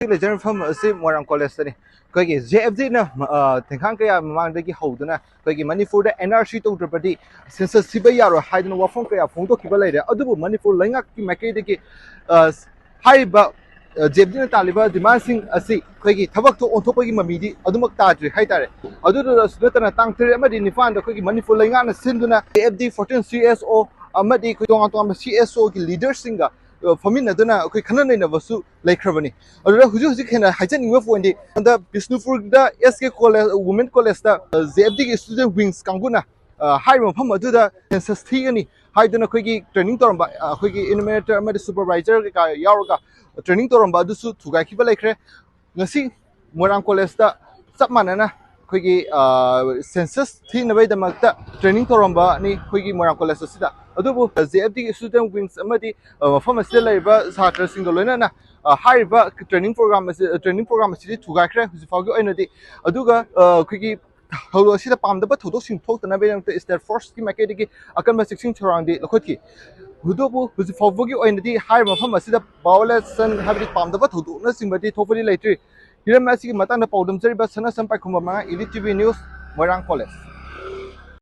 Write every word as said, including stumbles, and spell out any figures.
ꯍꯧꯖꯤꯛ ꯂꯩꯖꯔꯤꯕ ꯃꯐꯝ ꯑꯁꯤ ꯃꯣꯏꯔꯥꯡ ꯀꯣꯂꯦꯖꯇꯅꯤ꯫ ꯑꯩꯈꯣꯏꯒꯤ ꯖꯦ ꯑꯦꯐ ꯗꯤꯅ ꯇꯦꯡꯈꯥꯡ ꯀꯌꯥ ꯃꯃꯥꯡꯗꯒꯤ ꯍꯧꯗꯨꯅ ꯑꯩꯈꯣꯏꯒꯤ ꯃꯅꯤꯄꯨꯔꯗ ꯑꯦꯟ ꯑꯥꯔ ꯁꯤ ꯇꯧꯗ꯭ꯔꯕꯗꯤ ꯁꯦꯟꯁꯁ ꯊꯤꯕ ꯌꯥꯔꯣꯏ ꯍꯥꯏꯗꯨꯅ ꯋꯥꯐꯝ ꯀꯌꯥ ꯐꯣꯡꯗꯣꯛꯈꯤꯕ ꯂꯩꯔꯦ꯫ ꯑꯗꯨꯕꯨ ꯃꯅꯤꯄꯨꯔ ꯂꯩꯉꯥꯛꯀꯤ ꯃꯥꯏꯀꯩꯗꯒꯤ, ꯑ, ꯍꯥꯏꯔꯤꯕ, ꯑ, ꯖꯦ ꯑꯦꯐ ꯗꯤꯅ ꯇꯥꯜꯂꯤꯕ ꯗꯤꯃꯥꯟꯁꯤꯡ ꯑꯁꯤ ꯑꯩꯈꯣꯏꯒꯤ ꯊꯕꯛꯇ ꯑꯣꯟꯊꯣꯛꯄꯒꯤ ꯃꯃꯤꯗꯤ ꯑꯗꯨꯃꯛ ꯇꯥꯗ꯭ꯔꯤ ꯍꯥꯏꯇꯥꯔꯦ꯫ ꯑꯗꯨꯗꯁꯨ ꯅꯠꯇꯅ ꯇꯥꯡ ꯇꯔꯦꯠ ꯑꯃꯗꯤ ꯅꯤꯄꯥꯟꯗ ꯑꯩꯈꯣꯏꯒꯤ ꯃꯅꯤꯄꯨꯔ ꯂꯩꯉꯥꯛꯅ ꯁꯤꯟꯗꯨꯅ J F D fourteen C S ꯑꯣ ꯑꯃꯗꯤ ꯑꯩꯈꯣꯏ ꯇꯣꯉꯥꯟ ꯇꯣꯉꯥꯟꯕ ꯁꯤ ꯑꯦꯁ ꯑꯣꯒꯤ ꯂꯤꯗꯔꯁꯤꯡꯒ, ꯑ, ꯐꯝꯃꯤꯟꯅꯗꯨꯅ ꯑꯩꯈꯣꯏ ꯈꯟꯅ ꯅꯩꯅꯕꯁꯨ ꯂꯩꯈ꯭ꯔꯕꯅꯤ꯫ ꯑꯗꯨꯗ ꯍꯧꯖꯤꯛ ꯍꯧꯖꯤꯛ ꯍꯦꯟꯅ ꯍꯥꯏꯖꯅꯤꯡꯕ ꯄꯣꯏꯟꯗꯤ, ꯍꯟꯗꯛ ꯕꯤꯁꯅꯨꯄꯨꯔꯗ ꯑꯦꯁ ꯀꯦ ꯀꯣꯂꯦꯖ, ꯋꯨꯃꯦꯟ ꯀꯣꯂꯦꯖꯇ, ꯑ, ꯖꯦ ꯑꯦꯐ ꯗꯤꯒꯤ ꯁ꯭ꯇꯨꯗꯦꯟꯠ ꯋꯤꯡꯁ ꯀꯥꯡꯕꯨꯅ, ꯑ, ꯍꯥꯏꯔꯤꯕ ꯃꯐꯝ ꯑꯗꯨꯗ ꯁꯦꯟꯁꯁ ꯊꯤꯒꯅꯤ ꯍꯥꯏꯗꯨꯅ ꯑꯩꯈꯣꯏꯒꯤ ꯇ꯭ꯔꯦꯅꯤꯡ ꯇꯧꯔꯝꯕ, ꯑ, ꯑꯩꯈꯣꯏꯒꯤ ꯏꯅꯨꯃꯦꯔꯦꯇꯔ ꯑꯃꯗꯤ ꯁꯨꯄꯔꯚꯥꯏꯖꯔ ꯀꯩꯀꯥ ꯌꯥꯎꯔꯒ ꯇ꯭ꯔꯦꯅꯤꯡ ꯇꯧꯔꯝꯕ ꯑꯗꯨꯁꯨ ꯊꯨꯒꯥꯏꯈꯤꯕ ꯂꯩꯈ꯭ꯔꯦ꯫ ꯉꯁꯤ ꯃꯣꯏꯔꯥꯡ ꯀꯣꯂꯦꯖꯇ ꯆꯞ ꯃꯥꯟꯅꯅ ꯑꯩꯈꯣꯏꯒꯤ, ꯑ, ꯁꯦꯟꯁꯁ ꯊꯤꯅꯕꯒꯤꯗꯃꯛꯇ ꯇ꯭ꯔꯦꯅꯤꯡ ꯇꯧꯔꯝꯕꯅꯤ ꯑꯩꯈꯣꯏꯒꯤ ꯃꯣꯏꯔꯥꯡ ꯀꯣꯂꯦꯖ ꯑꯁꯤꯗ꯫ ꯑꯗꯨꯕꯨ ꯖꯦ ꯑꯦꯐ ꯗꯤꯒꯤ ꯁ꯭ꯇꯨꯗꯦꯟꯠ ꯋꯤꯡꯁ ꯑꯃꯗꯤ, ꯑ, ꯃꯐꯝ ꯑꯁꯤꯗ ꯂꯩꯔꯤꯕ ꯁꯥꯇ꯭ꯔꯁꯤꯡꯒ ꯂꯣꯏꯅꯅ, ꯑ, ꯍꯥꯏꯔꯤꯕ ꯇ꯭ꯔꯦꯅꯤꯡ ꯄ꯭ꯔꯣꯒ꯭ꯔꯥꯝ ꯑꯁꯤ, ꯇ꯭ꯔꯦꯅꯤꯡ ꯄ꯭ꯔꯣꯒ꯭ꯔꯥꯝ ꯑꯁꯤꯗꯤ ꯊꯨꯒꯥꯏꯈ꯭ꯔꯦ ꯍꯧꯖꯤꯛ ꯐꯥꯎꯒꯤ ꯑꯣꯏꯅꯗꯤ꯫ ꯑꯗꯨꯒ, ꯑ, ꯑꯩꯈꯣꯏꯒꯤ ꯊꯧꯗꯣꯛ ꯑꯁꯤꯗ ꯄꯥꯝꯗꯕ ꯊꯧꯗꯣꯛꯁꯤꯡ ꯊꯣꯛꯇꯅꯕꯒꯤꯗꯃꯛꯇ ꯁ꯭ꯇꯦꯠ ꯐꯣꯔꯁꯀꯤ ꯃꯥꯏꯀꯩꯗꯒꯤ ꯑꯀꯟꯕ ꯆꯦꯛꯁꯤꯟ ꯊꯧꯔꯥꯡꯗꯤ ꯂꯧꯈꯠꯈꯤ꯫ ꯑꯗꯨꯕꯨ ꯍꯧꯖꯤꯛ ꯐꯥꯎꯕꯒꯤ ꯑꯣꯏꯅꯗꯤ ꯍꯥꯏꯔꯤꯕ ꯃꯐꯝ ꯑꯁꯤꯗ ꯚꯥꯏꯑꯣꯂꯦꯁꯟ ꯍꯥꯏꯕꯗꯤ ꯄꯥꯝꯗꯕ ꯊꯧꯗꯣꯛꯅꯆꯤꯡꯕꯗꯤ ꯊꯣꯛꯄꯗꯤ ꯂꯩꯇ꯭ꯔꯤ꯫ ꯍꯤꯔꯝ ꯑꯁꯤꯒꯤ ꯃꯇꯥꯡꯗ ꯄꯥꯎꯗꯝꯖꯔꯤꯕ ꯁꯅꯥꯁꯝ ꯄꯥꯏꯈꯣꯝꯕ ꯃꯉꯥ, ꯏꯂꯤꯠ ꯇꯤ ꯚꯤ ꯅ꯭ꯌꯨꯁ, ꯃꯣꯏꯔꯥꯡ ꯀꯣꯂꯦꯖ꯫